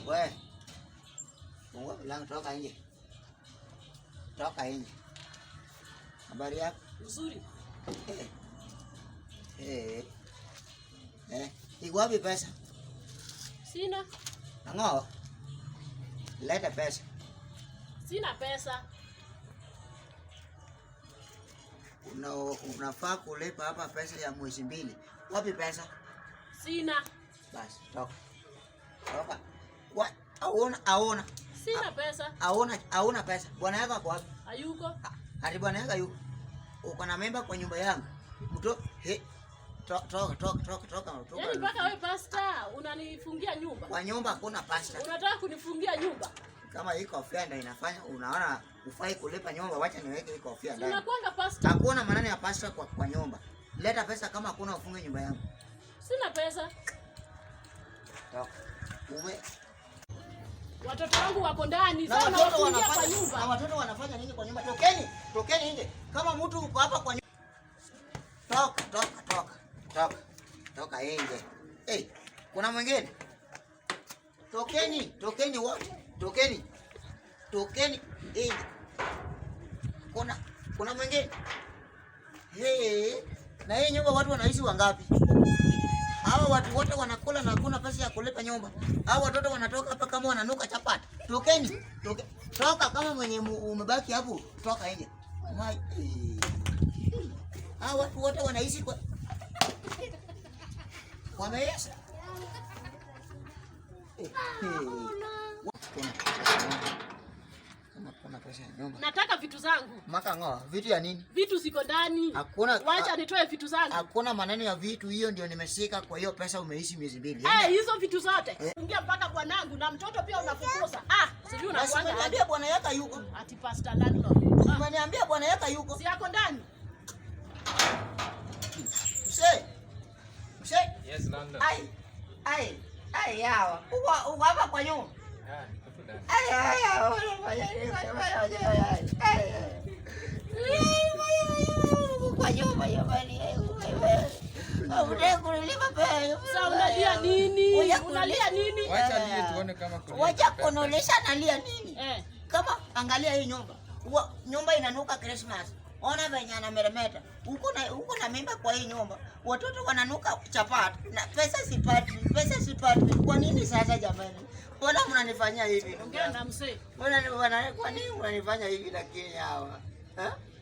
We. Fungua mlango, toka nje. Toka nje. Habari yako? Nzuri. Eh. Eh. Eh. Iko wapi pesa? Sina. Ang'o? Leta pesa. Sina pesa. Unafaa kulipa hapa pesa ya mwezi 2. Wapi pesa? Sina. Basi, toka. Toka. Aona, aona. Sina pesa. Aona, aona pesa. Bwana yako ako wapi? Hayuko. Ati bwana yako hayuko. Uko na memba kwa nyumba yangu. Mto, he. Toka, toka, toka, toka, toka, toka. Yaani mpaka wewe pastor unanifungia nyumba. Kwa nyumba hakuna pastor. Unataka kunifungia nyumba? Kama hii kofia ndio inafanya unaona ufai kulipa nyumba, wacha niweke hii kofia ndani. Unakuanga pastor. Hakuna maneno ya pastor kwa nyumba. Leta pesa, kama hakuna ufunge nyumba yangu. Sina pesa. Toka. Uwe. Watoto wangu wako ndani, Na sasa watoto unawafungia kwa wanafanya, na nyumba. watoto wanafanya nini kwa nyumba? Tokeni, tokeni nje. Kama mtu uko hapa kwa nyumba. Toka, toka, toka. Toka. Toka nje. Eh, kuna mwingine? Tokeni, tokeni wote. Tokeni. Tokeni nje. Kuna mwingine? Hey, na hii nyumba watu wanaishi wangapi? Hawa watu wote wanakula na hakuna pesa ya kulipa nyumba. Hawa watoto wanatoka hapa kama wananuka chapati. Tokeni, toke, toka kama mwenye umebaki hapo, toka nje. Hawa watu wote wanaishi kwa wameisha. Kama kuna pesa ya nyumba. Nataka vitu zangu. Maka ngoa, vitu ya nini? Vitu ziko ndani. Hakuna. Wacha nitoe vitu zangu. Hakuna maneno ya vitu, hiyo ndio nimeshika kwa hiyo pesa umeishi miezi 2. Eh, hizo vitu zote. Fungia mpaka bwanangu na mtoto pia unafukuza. Ah, sijui Basi unakuanga. umeniambia bwana yako yuko. Ati pastor landlord. Ah, Umeniambia bwana yako yuko. si yako ndani? Mzee. Mzee. Yes, landlord. Ai. Ai. Ai yawa. Uko hapa kwa nyumba. Ah, niko tu ndani. Ai ai ai. Unafanya nini kwa nyumba? Ai ai. Kwa nyumba jamani. Unataka kunilipa pesa. Sasa unalia nini? Unalia nini? Wacha lie tuone kama kulia. Wacha kunonesha nalia nini? Eh. Kama angalia hii nyumba. Nyumba inanuka Christmas. Ona venye anameremeta. Uko na mimba kwa hii nyumba. Watoto wananuka chapati na pesa sipati, pesa sipati. Kwa nini sasa jamani? Mbona mnanifanyia hivi? Ongea na mzee. Mbona kwa nini mnanifanya hivi lakini hawa? Eh?